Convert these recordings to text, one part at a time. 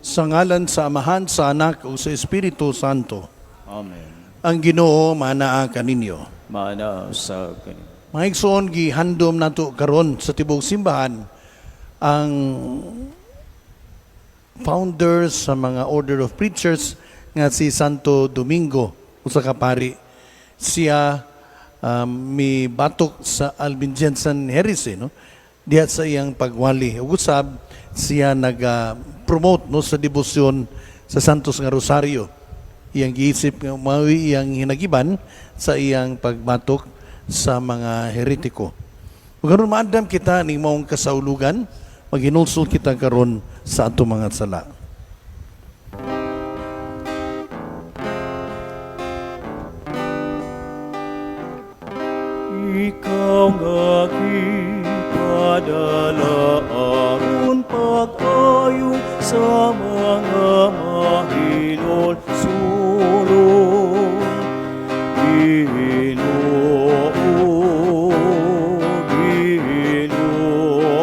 Sa ngalan sa Amahan, sa Anak ug sa Espiritu Santo. Amen. Ang Ginoo manaa kaninyo. Maana sa kaninyo. Mga igsoon, gihandom nato karon sa tibuok simbahan ang founder sa mga Order of Preachers nga si Santo Domingo, usa ka pari. Siya mibatok sa Albigensian heresy, no? Diha sa iyang pagwali. Ug usab siya naga-promote, no, sa debosyon sa Santos nga Rosario. Iyang giisip nga mao'y iyang hinagiban sa iyang pagbatok sa mga heretiko. Ug karon maandam kita ning maong kasaulugan, maghinulsol kita karon sa atong mga sala. Ikaw nga gipadala aron pag-ayo sa mga mahinulsulon. Ginoo, Ginoo,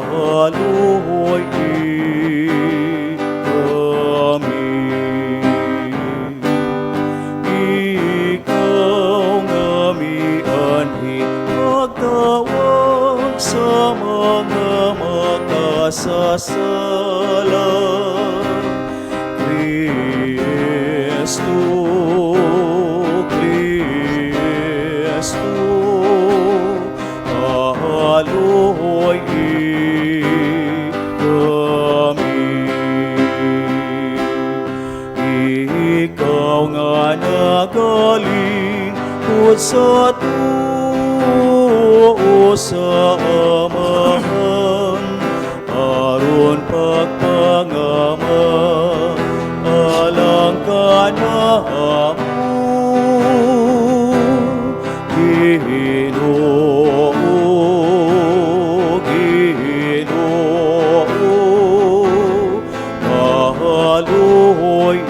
kaluoy kami. Ikaw nga mianhi pagtawag sa mga makasasala. Kristo, Kristo, kaluoy kami. Ikaw nga nagalingkod sa tuo sa Amahan, aron pagpangama alang kanamo. Ginoo, Ginoo, kaluoy kami.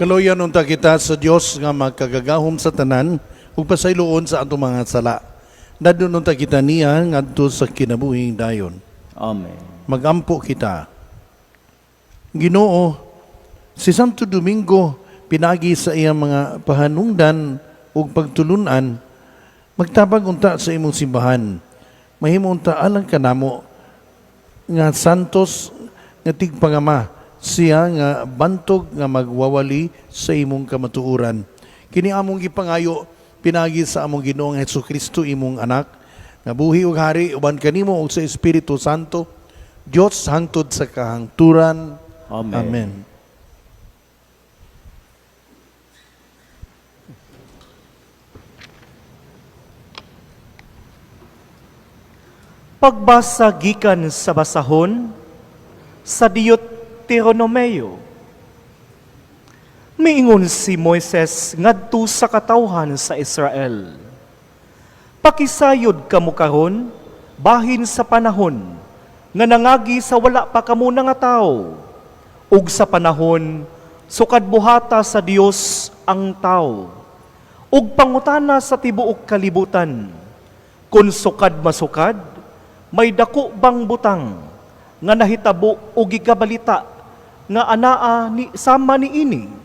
Kaluoyan unta kita sa Dios nga makagagahom sa tanan ug pasayloon sa atong mga sala. Dadon unta kita niya ngadto sa kinabuhing dayon. Amen. Magampo kita. Ginoo, si Santo Domingo pinagi sa iyang mga pahanungdan ug pagtulunan, magtabang unta sa imong simbahan. Mahimo unta alang kanamo nga santos nga tigpangama siya nga bantog nga magwawali sa imong kamatuoran. Kini among gipangayo pinagi sa among Ginoong Hesukristo, imong anak, nga buhi ug hari uban kanimo ug sa Espiritu Santo, Dios hangtod sa kahangturan. Amen. Amen. Pagbasa gikan sa basahon sa Deuteronomio. Miingon si Moises ngadto sa katawhan sa Israel: "Pakisayod kamo karon bahin sa panahon nga nangagi sa wala pa kamo nga tawo, ug sa panahon sukad buhata sa Dios ang tawo, ug pangutana sa tibuok kalibutan, kun sukad masukad, may dako bang butang nga nahitabo o gikabalita nga anaa ni sama ni ini?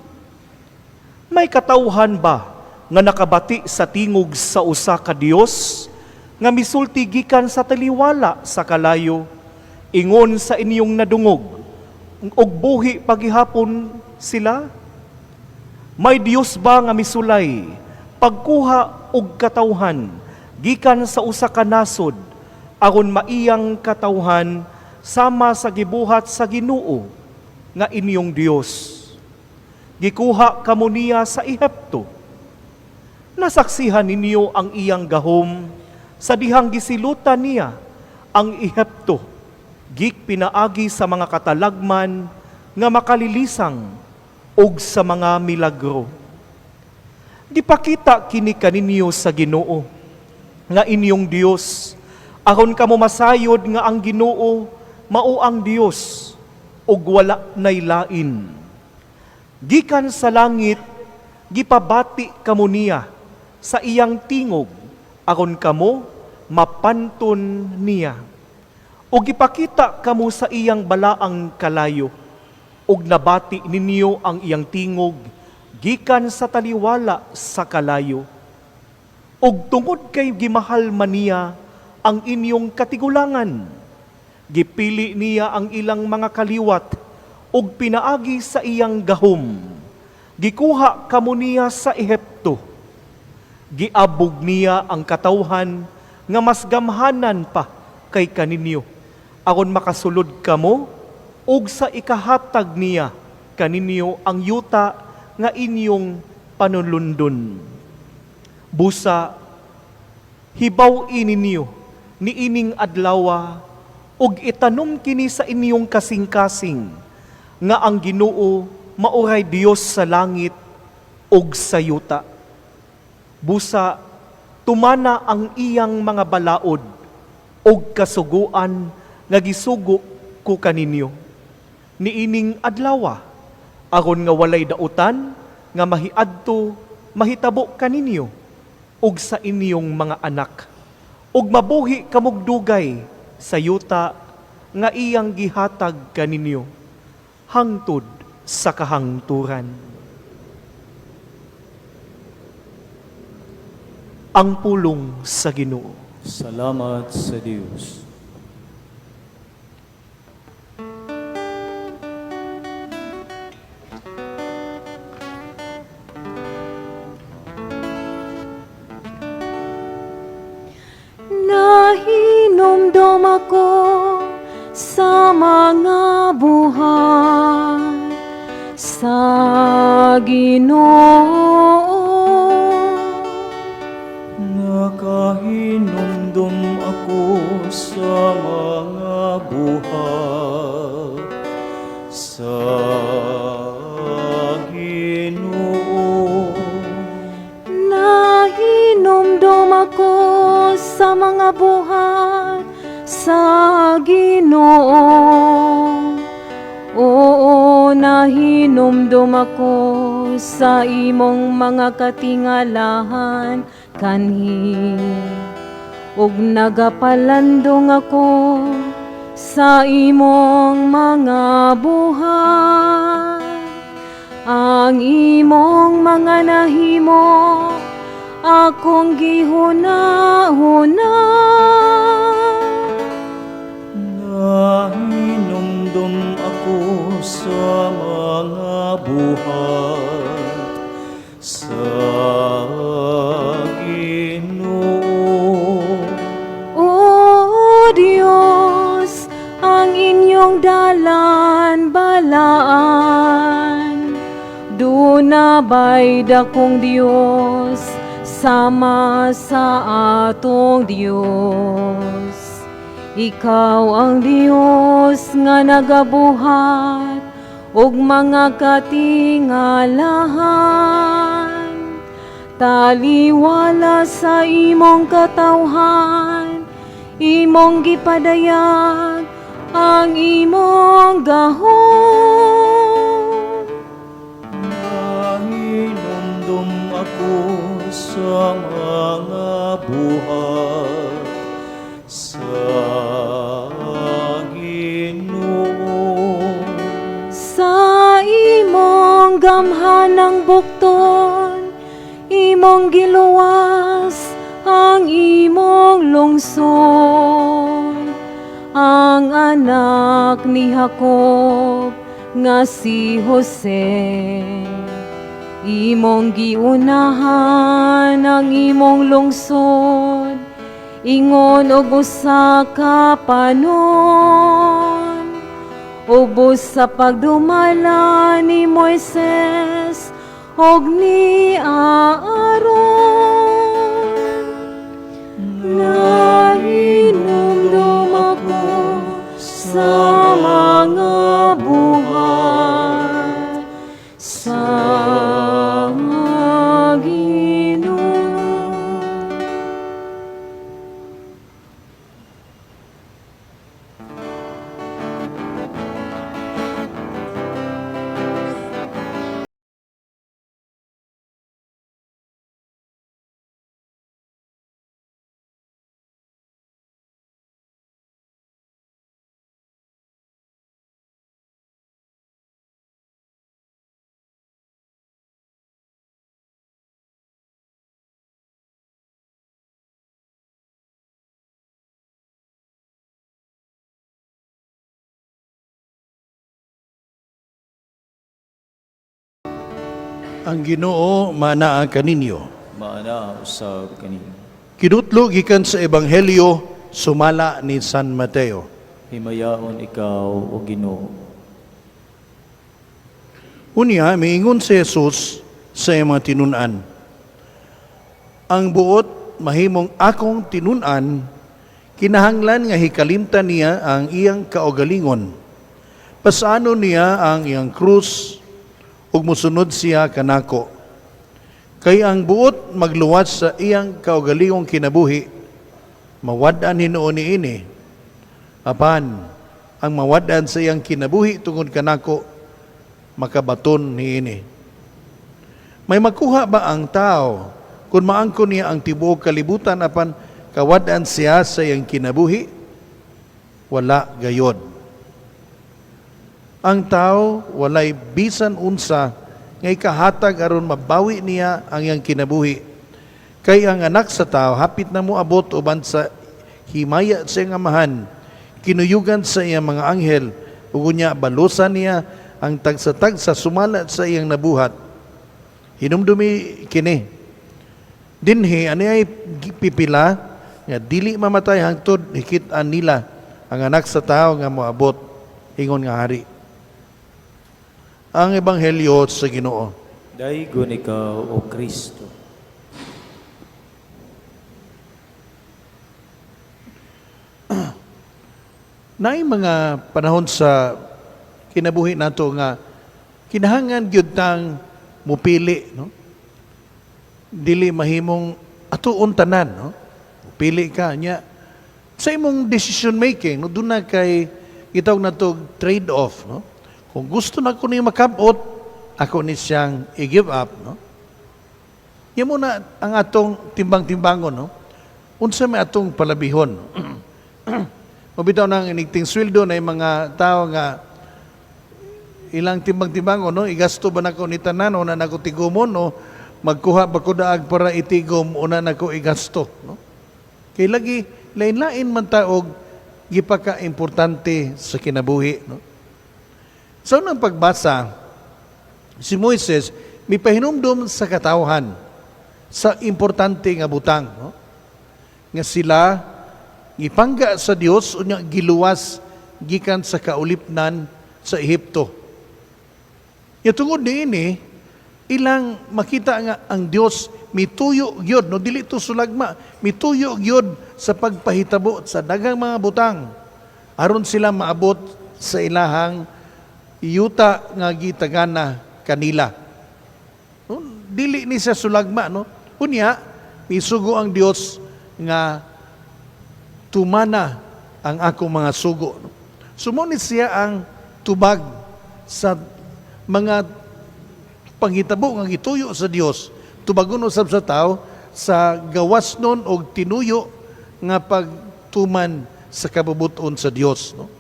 May katawhan ba nga nakabati sa tingog sa usa ka Dios nga misulti gikan sa taliwala sa kalayo, ingon sa inyong nadungog, ug buhi pagihapon sila? May Dios ba nga misulay pagkuha og katawhan gikan sa usa ka nasod aron maiyang katawhan, sama sa gibuhat sa Ginoo nga inyong Dios? Gikuha kamo niya sa Ehipto. Nasaksihan ninyo ang iyang gahom sa dihang gisilutan niya ang Ehipto, gik pinaagi sa mga katalagman nga makalilisang ug sa mga milagro. Gipakita kini kaninyo sa Ginoo nga inyong Dios aron kamo masayod nga ang Ginoo mao ang Dios ug wala nay lain. Gikan sa langit gipabati kamo niya sa iyang tingog aron kamo mapanton niya. Ug gipakita kamo sa iyang balaang kalayo, ug nabati ninyo ang iyang tingog gikan sa taliwala sa kalayo. Ug tungod kay gimahal man niya ang inyong katigulangan, gipili niya ang ilang mga kaliwat ug pinaagi sa iyang gahom. Gikuha kamo niya sa Ehipto. Giabog niya ang katawhan nga mas gamhanan pa kay kaninyo, aron makasulod kamo ug sa ikahatag niya kaninyo ang yuta nga inyong panulundon. Busa hibaw-i ninyo niining adlawa ug itanom kini sa inyong kasing-kasing nga ang Ginoo mauray Dios sa langit ug sa yuta. Busa tumana ang iyang mga balaod ug kasuguan nga gisugo ko kaninyo niining adlawa, aron nga walay dautan nga mahiadto mahitabo kaninyo ug sa inyong mga anak, ug mabuhi kamog dugay sa yuta nga iyang gihatag kaninyo hangtod sa kahangturan. Ang pulong sa Ginoo. Salamat sa Dios. Nahinomdom ako sa mga buhat sa Ginoo. Nakahinumdum ako sa mga buhat sa Ginoo. Nahinomdom ako sa mga buhat sa Ginoo. Oo, nahinomdom ako sa imong mga katingalahan kanhi. Ug nagapalandong ako sa imong mga buhat. Ang imong mga nahimo akong gihuna-huna. Nahinumdum ako sa mga buhat sa Ginoo. O Diyos, ang inyong dalan balaan. Duna ba'y dakong Diyos sama sa atong Diyos? Ikaw ang Diyos nga nagabuhat og mga katingalahan. Taliwala sa imong katawhan, imong gipadayag ang imong gahom. Nahinumdum ako sa mga buhat sa Ginoo. Sa imong gamhanang bukton, imong giluwas ang imong lungsod. Ang anak ni Jacob nga si Jose, imong giunahan ang imong lungsod, ingon og usa ka panon. Ubos sa pagdumala ni Moises og ni Aaron. Nahinumdum ako sa mga buhat sa Ginoo. Ang Ginoo manaa kaninyo. Maana usab kaninyo. Kinutlo gikan sa Ebanghelyo sumala ni San Mateo. Himayaon ikaw, o Ginoo. Unya miingon si Jesus sa iyang mga tinun-an: "Ang buot mahimong akong tinun-an, kinahanglan nga hikalimtan niya ang iyang kaugalingon. Pasano niya ang iyang krus ug mosunod siya kanako. Kay ang buot magluwas sa iyang kaugalingong kinabuhi, mawad-an hinuon niini. Apan ang mawad-an sa iyang kinabuhi tungod kanako, makabaton niini. May makuha ba ang tao kung maangkon niya ang tibuok kalibutan apan kawad-an siya sa iyang kinabuhi? Wala gayod. Ang tao walay bisan unsa nga ikahatag aron mabawi niya ang iyang kinabuhi. Kay ang Anak sa Tao hapit na moabot uban sa himaya sa iyang Amahan, kinuyugan sa iyang mga anghel, ug unya balusan niya ang tagsa-tagsa sumala sa iyang nabuhat. Hinumdumi kini. Dinhi ani ay pipila nga dili mamatay hangtod hikit-an nila ang Anak sa Tao nga moabot ingon nga hari." Ang Ebanghelyo sa Ginoo. Daygon ikaw, O Kristo. Naay mga panahon sa kinabuhi nato nga kinahanglan gyud tang mupili, no? Dili mahimong atuon tanan, no? Pili ka nya sa imong decision making, no, duna kay gitawag nato trade off, no? Kung gusto na ko ni makabot, ako ni siyang i-give up, no? Yan muna ang atong timbang-timbangon, no? Unsa may atong palabihon? Mabitaw nang inigting sweldo na yung mga tao nga ilang timbang-timbangon, no? Igasto ba nako ni tanan o na nako tigumon o magkuha ba ko daag para itigom o na nako igasto, no? Kay lagi lain-lain man taog gipaka-importante sa kinabuhi, no? Sa unang pagbasa, si Moises mipahinumdom sa katawhan sa importante nga butang, no? Nga sila gipangga sa Dios unya giluwas gikan sa kaulipnan sa Ehipto. Ya tungod niini, ilang makita nga ang Dios mituyo gyud, no, dili to sulagma, mituyo gyud sa pagpahitabo sa daghang mga butang aron sila maabot sa ilahang yuta nga gitagana kanila. No, dili ni siya sulagma, no? Unya misugo ang Dios nga tumana ang akong mga sugo, no? Sumo ni siya ang tubag sa mga panghitabo nga gituyo sa Dios. Tubagon usab sa tao sa gawas nun og tinuyo nga pagtuman sa kabubuton sa Dios, no?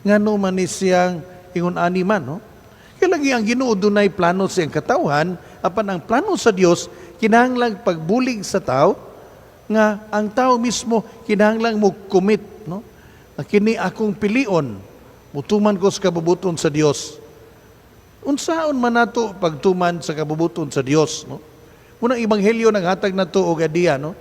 Ngano man ni siyang ingon ani man, no? Kaya lagi ang Ginoo dunay plano sa iyang katawhan, apan ang plano sa Dios kinahanglang pagbulig sa tao nga ang tao mismo kinahanglang mo commit, no? Nga kini akong pilion, mutuman ko sa kabubuton sa Dios. Unsaon man nato pagtuman sa kabubuton sa Dios, no? Munang ebanghelyo naghatag nato og idea, no?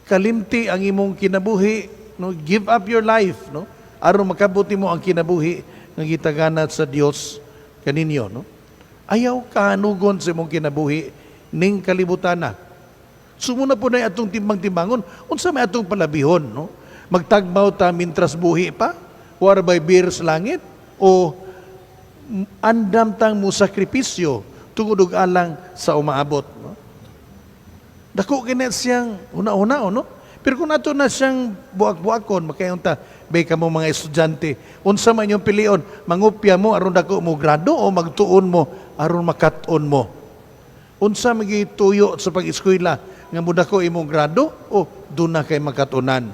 Kalimti ang imong kinabuhi, no? Give up your life, no? Aron makabot nimo ang kinabuhi nga gitagana sa Dios kaninyo, no? Ayaw kahanugon sa imong kinabuhi ning kalibutana. Sumuna po na atong timbang-timbangon, unsa may atong palabihon, no? Magtagbaw ta mintras buhi pa, war by beer sa langit, o andam tang mo sakripisyo tungod og alang sa umaabot, no? Dako kini siyang una-una, no? Pero kung ato na siyang buak-buakon, makayon ta, bay ka mo mga estudyante, unsa man inyong pilion, mangupya mo aron dako mo grado o magtuon mo aron makat-on mo? Unsa magituyo sa pag-eskwela nga mudako imong grado o duna kay makatunan?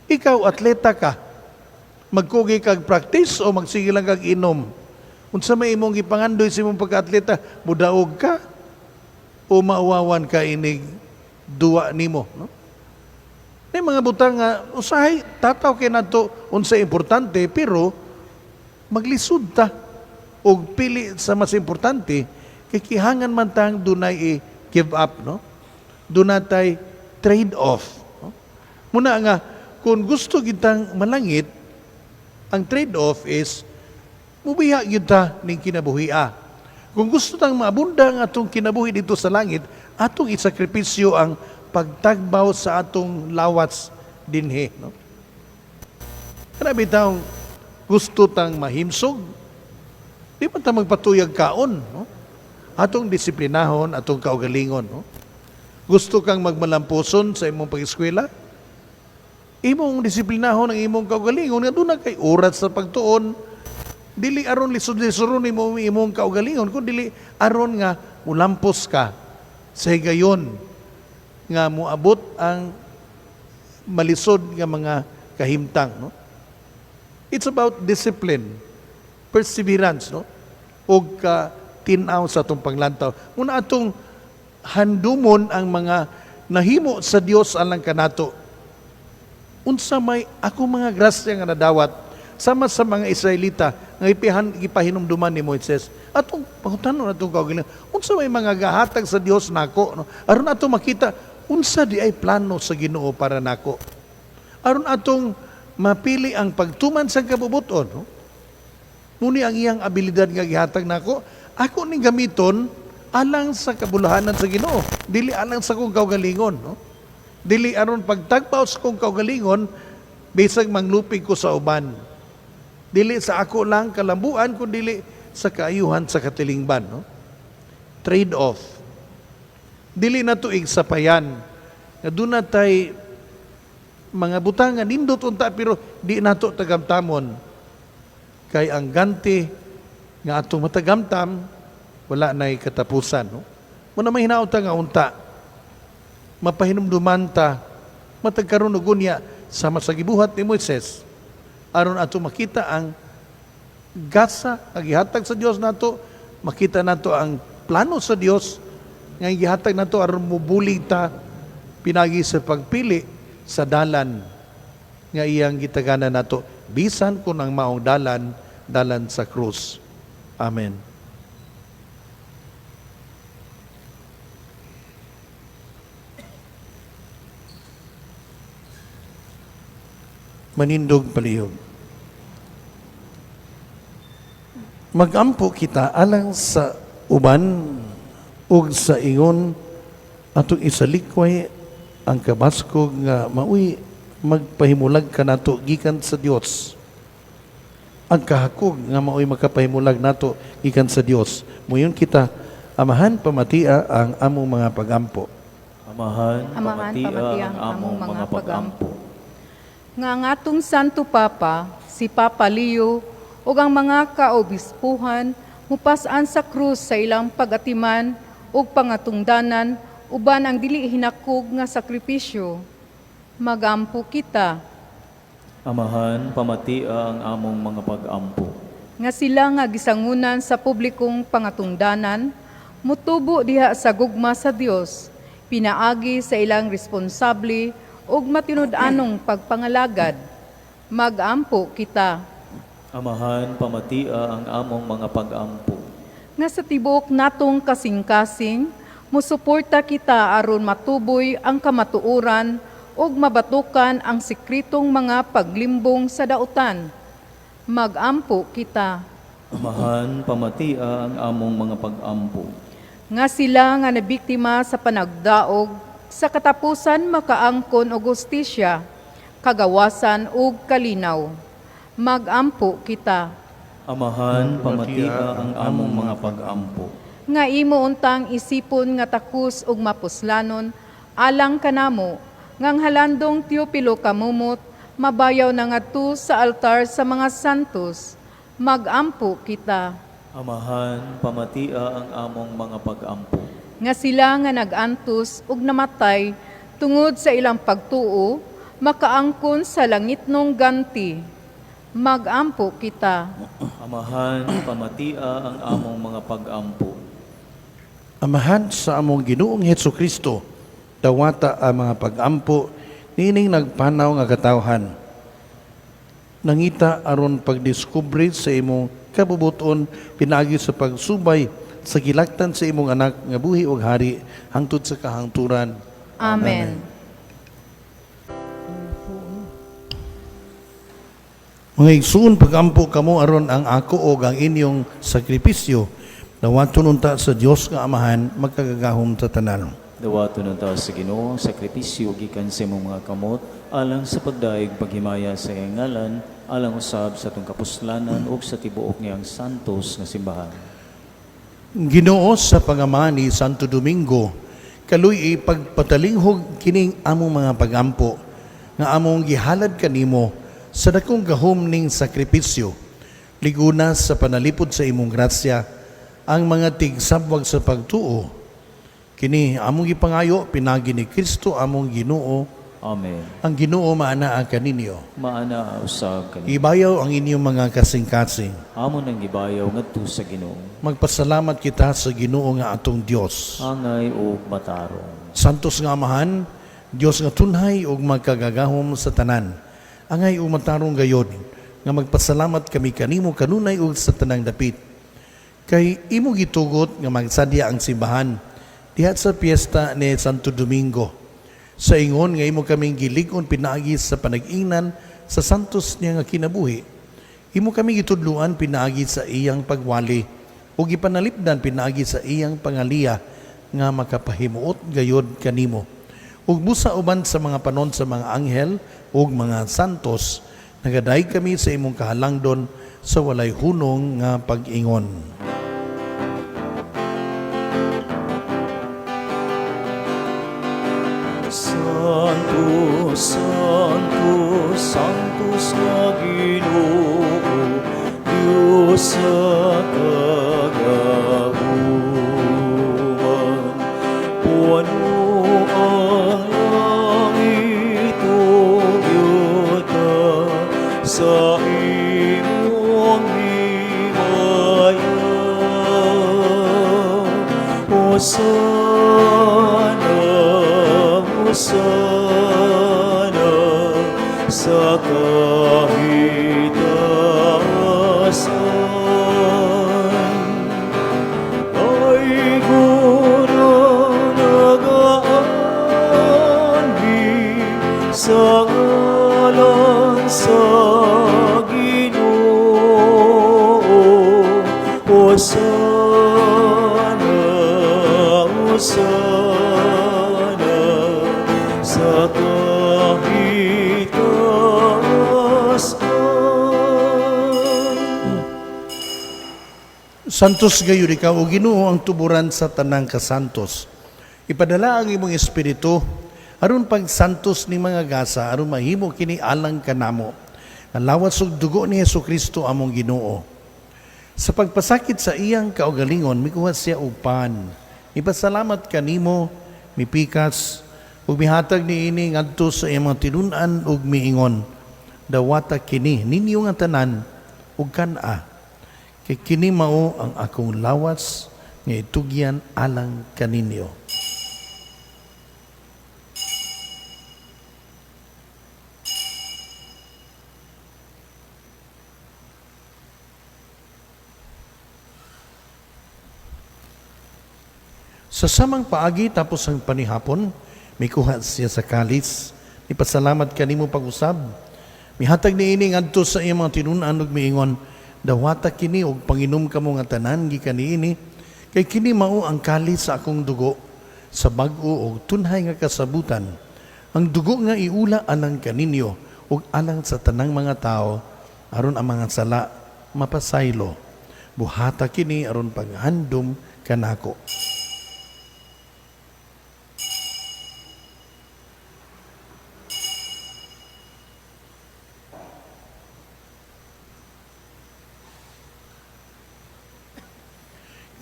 Ikaw atleta ka, magkugi kag practice o magsige lang kag inom? Unsa may imong gipangandoy sa imong pagka-atleta, mudaog ka o mauwawan ka inig duwa nimo, no? May mga butang nga usahay tataw kay nato unsa importante, pero maglisod ta. Og pili sa mas importante kay kihangan man tang dunay i-give up, no? Duna tay trade off, no? Muna nga kung gusto kitang malangit, ang trade off is mubiya gyud ta ning kinabuhia. Kung gusto tang maabunda ang atong kinabuhi dito sa langit, atong isakripisyo ang pagtagbaw sa atong lawas dinhi, no? Kana bitaw gusto tang mahimsog, di man ta magpatuyag kaon, no? Atong disiplinahon, atong kaugalingon, no? Gusto kang magmalampuson sa imong pag-eskwela? Imong disiplinahon ang imong kaugalingon nga duna kay oras sa pagtuon. Dili aron lisod-lisoron nimo imong kaugalingon, kun dili aron nga mulampos ka sa higayon nga moabot ang malisod nga mga kahimtang, no? It's about discipline, perseverance, no? Og ka tin-aw sa atong panglantaw. Muna atong handumon ang mga nahimo sa Dios alang kanato. Unsa may ako mga grasya nga nadawat sama sa mga Israelita nga gipahinumduman ni Moises. Atong pangutanon atong kaugalingon, unsa may mga gahatag sa Dios nako, no? Aron ato makita unsa di ay plano sa Ginoo para nako. Aron atong mapili ang pagtuman sa kabubuton, no? Muni ang iyang abilidad nga gihatag nako, ako ning gamiton alang sa kabulahanan sa Ginoo, dili alang sa akong kaugalingon, no? Dili aron pagtagbaw sa akong kaugalingon bisag manglupig ko sa uban. Dili sa ako lang kalambuan, kun dili sa kaayuhan sa katilingban, no? Trade off. Dili na to igsapayan nga duna tay mga butang nga nindot unta pero di nato tagamtamon, kay ang ganti nga atong matagamtam wala nay katapusan, no? Muna may hinaot nga unta mapahinumduman ta matag karon ug unya sama sa gibuhat ni Moises, aron ato makita ang gasa nga gihatag sa Dios nato, makita nato ang plano sa Dios nga gihatag nato aron mubulig ta pinagi sa pagpili sa dalan nga iyang gitagana nato, bisan kung ang maong dalan, dalan sa krus. Amen. Manindog palihog. Magampo kita alang sa uban ug sa ingon atong isalikway ang kabaskog nga maoy magpahimulag kanato gikan sa Dios. Ang kahakog nga maoy makapahimulag nato gikan sa Dios. Muyon kita. Amahan, pamatia ang among mga pagampo. Amahan, Amahan, pamatia pamatia ang among mga pagampo. Nga ang atong Santo Papa, si Papa Leo, ug ang mga kaobispuhan mupas-an sa krus sa ilang pag-atiman ug pangatungdanan uban ang dili hinakog nga sakripisyo. Magampo kita. Amahan, pamatia ang among mga pagampo. Nga sila nga gisangunan sa publikong pangatungdanan mutubo diha sa gugma sa Dios pinaagi sa ilang responsable ug matinud-anong pagpangalagad. Magampo kita. Amahan, pamatia ang among mga pagampo. Nga sa tibuok natong kasing-kasing musuporta kita aron matuboy ang kamatuoran ug mabatukan ang sekretong mga paglimbong sa dautan. Magampo kita. Amahan, pamatia ang among mga pagampo. Nga sila nga nabiktima sa panagdaog sa katapusan makaangkon og hustisya, kagawasan ug kalinaw. Magampo kita. Amahan, pamatia ang among mga pagampo. Nga imo untang isipon nga takus ug mapuslanon alang kanamo ngang halandong Teopilo Camomot mabayaw na ngadto sa altar sa mga santos. Magampo kita. Amahan, pamatia ang among mga pagampo. Nga sila nga nag-antos ug namatay tungod sa ilang pagtuo makaangkon sa langitnong ganti. Magampo kita. Amahan, pamatia ang among mga pagampo. Amahan sa among Ginoong Hesus Kristo, dawata ang mga pagampo niining nagpanaw nga katawhan. Nangita aron pagdiskubre sa imong kabubuton pinaagi sa pagsubay sa gilaktan sa imong anak nga buhi ug hari hangtod sa kahangturan. Amen. Mga igsuon, pagampo kamo aron ang ako og ang inyong sakripisyo dawaton unta sa Dios nga Amahan magkagagahom sa tanan. Dawaton unta sa Ginoo ang sakripisyo gikan sa imong mga kamot alang sa pagdayeg paghimaya sa iyang ngalan, alang usab sa atong kapuslanan ug sa tibuok niyang santos nga simbahan. Ginoo, sa pangama ni Santo Domingo, kaluy pagpatalinghog kining among mga pagampo nga among gihalad kanimo sa dakong gahom ning sakripisyo. Liguna sa panalipod sa imong grasya ang mga tigsabwag sa pagtuo. Kini among gipangayo pinagi ni Kristo among Ginoo. Amen. Ang Ginoo maanaa kaninyo. Maana usab kani. Ibayaw ang inyong mga kasing-kasing. Amo nang gibayaw ngadto sa Ginoo. Magpasalamat kita sa Ginoo nga atong Dios. Angay ug matarong. Santos nga Amahan, Dios nga tunhay ug magkagagahom sa tanan. Angay ug matarong gayod nga magpasalamat kami kanimo kanunay ug sa tanang dapit. Kay imo gitugot nga magsadya ang simbahan diha sa piyesta ni Santo Domingo. Sa ingon nga imo kaming gilig-on pinaagi sa panag-ingnan sa santos niya nga kinabuhi. Imo kami gitudluan pinaagi sa iyang pagwali ug gipanalipdan pinaagi sa iyang pangaliya nga makapahimuot gayod kanimo. Ug busa uban sa mga panon sa mga anghel ug mga santos, nagadayeg kami sa imong kahalangdon sa walay hunong nga pag-ingon. Santo, Santo, Santos nga Ginoo, Dios sa kagahuman. Puno ang langit ug yuta sa imong himaya. Hosana, Hosana sa kahitasan. Daygon ang nagaanhi sa ngalan sa Ginoo. Hosana, Hosana sa kahitasan. Santos gayud ikaw o Ginoo, ang tuburan sa tanang kasantos. Ipadala ang imong espiritu aron pagsantos ni mga gasa, aron mahimo kini alang kanamo. Ang lawas ug dugo ni Hesukristo among Ginoo. Sa pagpasakit sa iyang kaugalingon, mikuha siya og pan. Ipasalamat kanimo, mipikas, ug mihatag niini ngadto sa iyang mga tinun-an ug miingon: "Dawata kini ninyo nga tanan ug kan-a. Kay kini mao ang akong lawas nga itugyan alang kaninyo." Sa samang paagi, tapos ang panihapon, mikuha siya sa kalis. Ipasalamat kanimo pag-usab. Mihatag niini ngadto sa iyang mga tinun-an ug miingon: "Dawata kini ug panginom kamo nga tanan gikan niini, kay kini mao ang kalis sa akong dugo sa bag-o ug tunhay nga kasabutan. Ang dugo nga iula alang kaninyo ug alang sa tanang mga tao aron ang mga sala mapasaylo. Buhata kini aron paghandom kanako."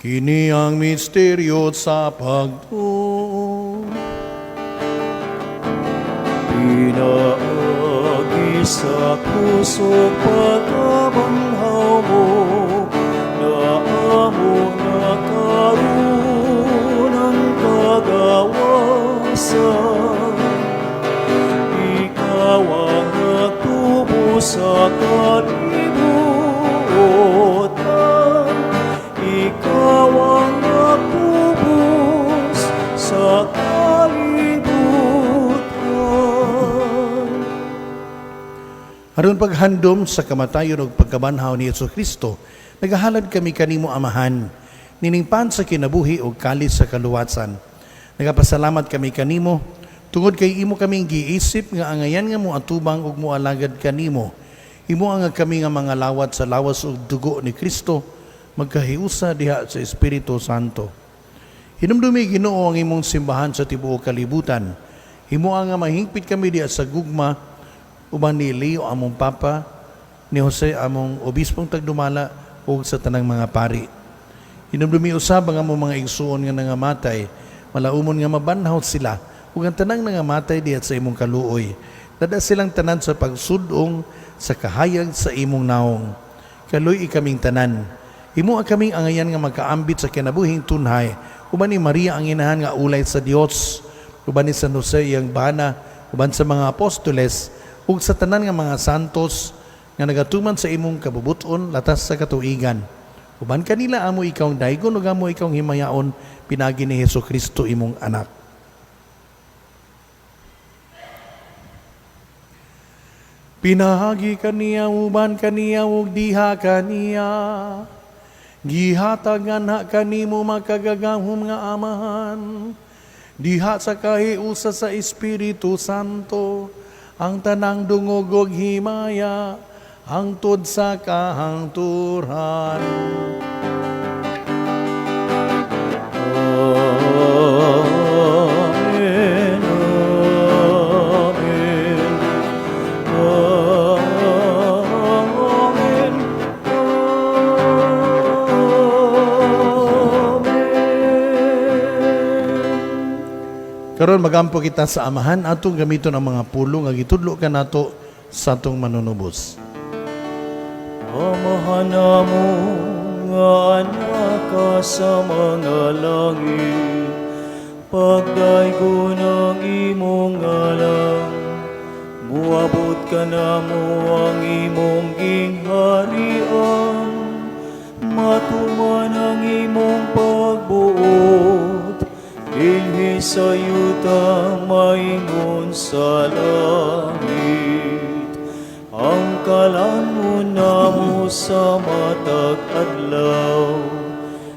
Kini ang misteryo sa pagtuo. Pinaagi sa krus ug pagkabanhaw mo, na amo nakaroon ang kagawasan. Ikaw ang nagtubo sa kalibutan. Ikaw ang nagtubos sa kalibutan. Aron paghandom sa kamatayon ug pagkabanhaw ni Hesus Kristo, nagahalad kami kanimo, Amahan, nining pan sa kinabuhi ug kalis sa kaluwasan. Nagapasalamat kami kanimo tungod kay imo kaming giisip nga angayan nga moatubang ug moalagad kanimo. Imo ang kami nga mga lawat sa lawas ug dugo ni Kristo magkahiusa diha sa Espiritu Santo. Hinumdumi, Ginoo, ang imong simbahan sa tibuok kalibutan. Himoa nga mahingpit kami diha sa gugma uban ni Leo among Papa, ni Jose among obispong tagdumala ug sa tanang mga pari. Hinumdumi usab ang among mga igsuon nga nangamatay, malaumon nga mabanhaw sila ug ang tanang nangamatay diha sa imong kaluoy. Dad-a silang tanan sa pagsudong sa kahayag sa imong naong. Kaluy-i kaming tanan. Himoa kaming angayan nga magkaambit sa kinabuhing tunhay uban ni Maria ang inahan nga ulay sa Dios, uban ni San Jose iyang bana, uban sa mga apostoles ug sa tanan nga mga santos nga nagatuman sa imong kabubuton latas sa katuigan. Uban kanila amo ikawng daygon ug amo ikawng himayaon pinaagi ni Hesus Kristo imong anak. Pinaagi kaniya, uban kaniya ug diha kaniya, gihatag nganha kanimo, makagagahom nga Amahan, diha sa kahiusa sa Espiritu Santo, ang tanang dungog ug himaya hangtod sa kahangturan. Amen. Amen. Amen. Amen. Karon magampo kita sa Amahan, atong gamiton ang mga pulong nga gitudlo kanato sa atong Manunubos. Amahan namo nga anaa ka sa mga langit, pagdaygon ang imong ngalan, muabot kanamo ang imong gingharian, matuman ang imong pagbuot, dinhi sa yuta maingon sa langit. Ang kalan-on namo sa matag adlaw,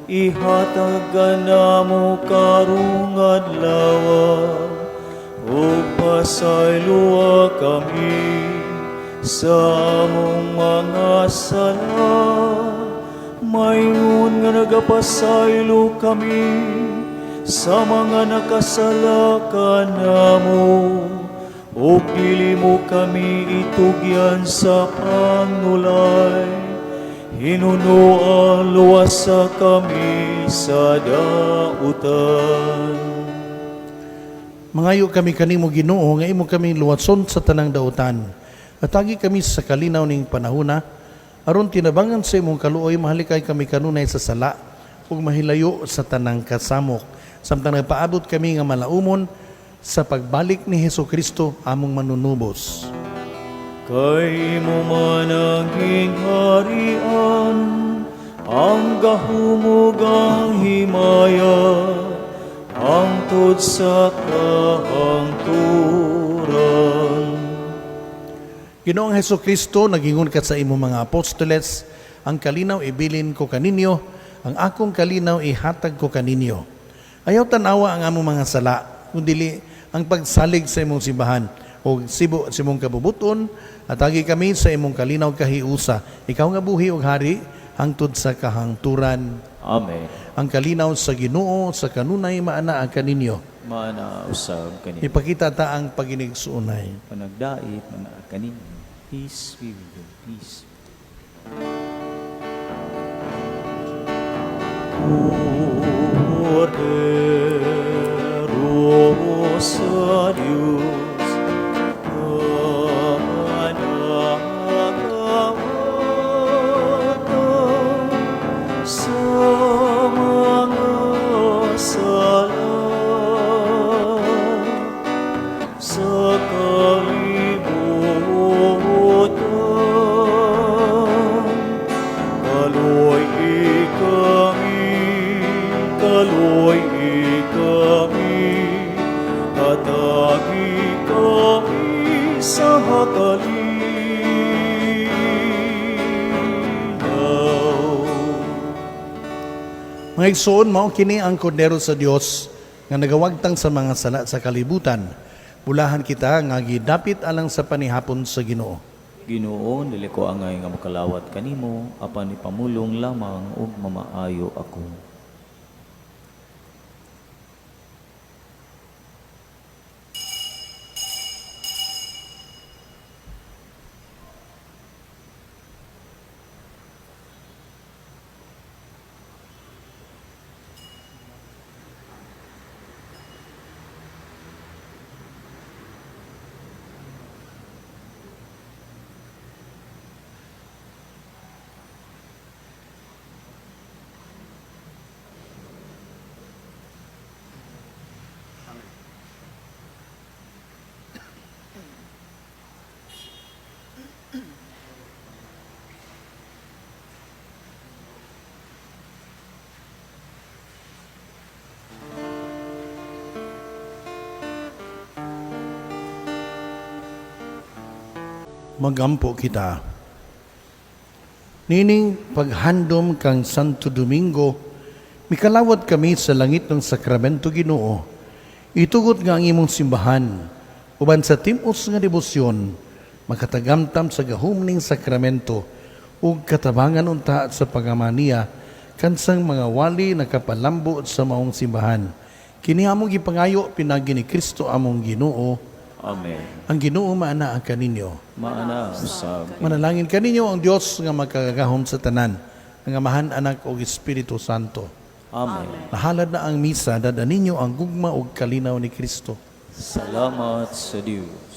ihatag namo karong adlaw, ug pasayloa kami sa among mga sala, maingon nga nagapasaylo kami sa mga nakasala kanamo, ug dili mo kami itugyan sa pangnulay, hinunoa luwasa kami sa dautan. Mangayo kami kanimo, Ginoo, nga imo kami luwason sa tanang dautan. Atagi kami sa kalinaw ning panahuna aron tinabangan sa imong kaluoy mahalikay kami kanunay sa sala ug mahilayo sa tanang kasamok, samtang nagpaabot kami nga malaumon sa pagbalik ni Hesus Kristo among Manunubos. Kay imo man ang gingharian, ang gahom ug ang himaya, hangtod sa kahangturan. Ginoong Hesus Kristo, nagingon ka sa imong mga apostoles, "Ang kalinaw ibilin ko kaninyo, ang akong kalinaw ihatag ko kaninyo." Ayaw tanawa ang among mga sala, kundili ang pagsalig sa imong simbahan o sibo sa imong kabubuton, atagi kami sa imong kalinaw kahiusa. Ikaw nga buhi ug hari hangtod sa kahangturan. Amen. Ang kalinaw sa Ginoo sa kanunay maanaa kaninyo. Maana usab kaninyo. Ipakita ta ang paginigsuonay. Panagdait manaa kaninyo. Peace be with you. Peace. Kordero sa Diyos, nga nagawata sa mga sala sa kalibutan, kaluy-i kami. Kaloy-i kami, hatagi kami sa kalinaw. Mga igsoon, mao kini ang kordero sa Dios nga nagawagtang sa mga sala sa kalibutan. Bulahan kita nga gidapit alang sa panihapon sa Ginoo. Ginoo, dili ko angay nga makalawat kanimo, apan ipamulong lamang ug mamaayo ako. Magampo kita. Nining paghandom kang Santo Domingo, mikalawat kami sa langit ng sakramento Ginoo. Itugot nga ang imong simbahan, uban sa timos nga debosyon, makatagamtam sa gahom ning sakramento, ug katabangan unta sa pagamaniya, kansang mga wali nakapalambo sa maong simbahan. Kini among gipangayo pinagi ni Kristo among Ginoo. Amen. Ang Ginoo maanaa kaninyo. Maana usab. Manalangin kaninyo ang Dios nga makagagahom sa tanan, ang Amahan, Anak ug Espiritu Santo. Amen. Nahalad na ang misa, dada ninyo ang gugma ug kalinaw ni Kristo. Salamat sa Dios.